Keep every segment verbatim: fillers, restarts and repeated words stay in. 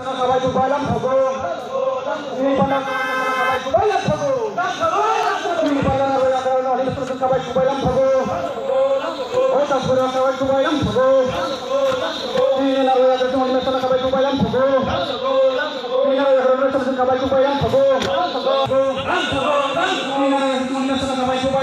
Kabai kubai lam thogo. Ni pala kabai kubai lam thogo. Ni pala kabai kubai lam thogo. O Tampura kabai kubai lam thogo. Ni na ya kabai kubai lam thogo. Ni na ya kabai kubai lam thogo. Ni na ya kabai kubai lam thogo. Ni na ya kabai kubai lam thogo.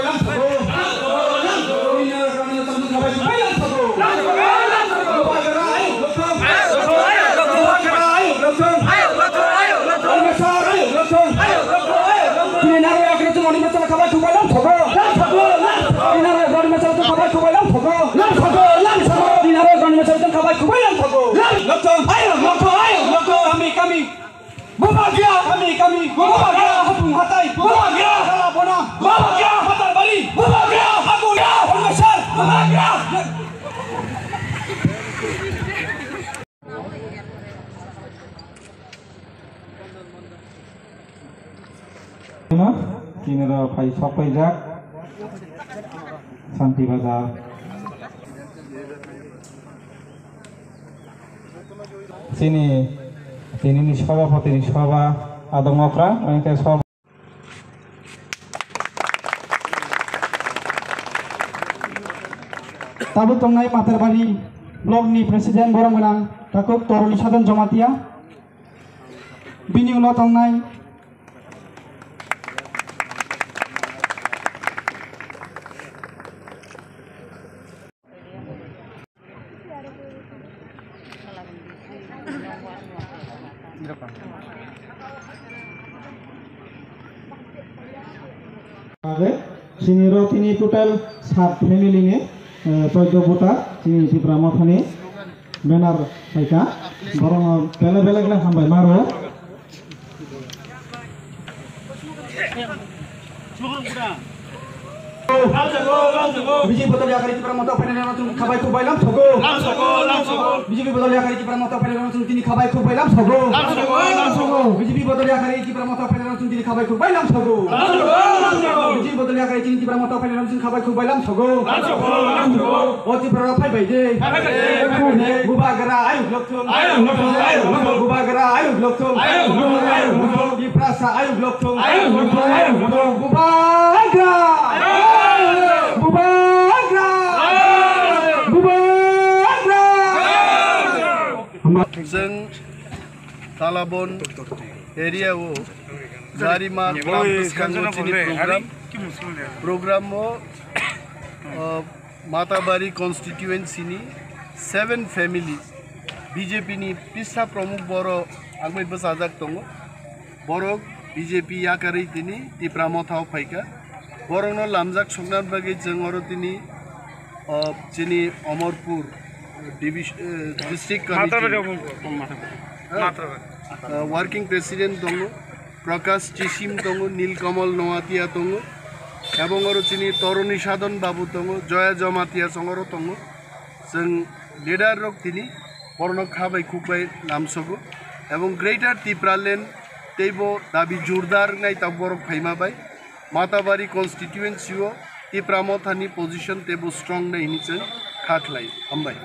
Kami, kami. Bubagra! Kami, kami! Bubagra! Hapung hatai! Bubagra! Hala bona! Bubagra! Hatar bari! Bubagra! Hagung! Bubagra! Bubagra! Chini ro phai sok paijak Santi Bazar. Chini, chini ni sabhapati ni sabha adong okra, ang khe sabha. Tabuk tongnai Matarbari block ni president borok gwnang takhuk Toroni Sadon Jomatia. Bini ulo tongnai Age, chini ro tini total sat family ni, eh, choido voter, chini Tipra Mothani banner phaikha, borok no belai belai khe hambai ma rwo. Bijip bodol yakari Tipra Motha phainai rok chwng khabai khukbai lam sogo. Bijip bodol yakari Tipra Motha phainai rok chwng tini khabai khukbai lam sogo. Bijip bodol yakari Tipra Motha phainai rok chwng tini khabai khukbai lam sogo. Bijip bodol yakari chini Tipra Motha phainai rok chwng khabai khukbai lam sogo. O Tipra rok phai bai de. Bubagra ayuk lok. Ayuk lokthung, ayuk lokthung. Bubagra ayuk lokthung. Ayuk lokthung, ayuk lokthung. Tiprasa ayuk lokthung. Ayuk lokthung, ayuk lokthung. Bubagra. Ayuk lokthung. Bubagra. Ayuk lokthung. Bubagra. Ayuk lokthung. Chwng Talabon area o Jarima gram bwskango chini program. Program o, uh, Matabari constituency ni seven family B J P ni pisa pramukh borok ang bai bwchajak tongo. Borok B J P yakarwi tini Tipra Motha o phaikha. Borokno lamjak sokna bagwi chwng oro tini, o, chini Omorpur divis-, eh, district committee. Matabari Omorpur. Ha? Matabari. Uh, working president tongo, Prakash Chisim tongo, Nilkamal Noatia tongo, ebong oro chini Toroni Sadon Babu tongo, Joya Jamatia songoro tongo. Chwng leader rok tini borokno kha bai khuk bai lamsogo, ebong Greater Tipraland teibo dabi jordar wngnai tabuk borok phaima bai. Matabari constituency o Tipra Mothani position teibo strong nai hwnwi chwng kha khlai. Hambai.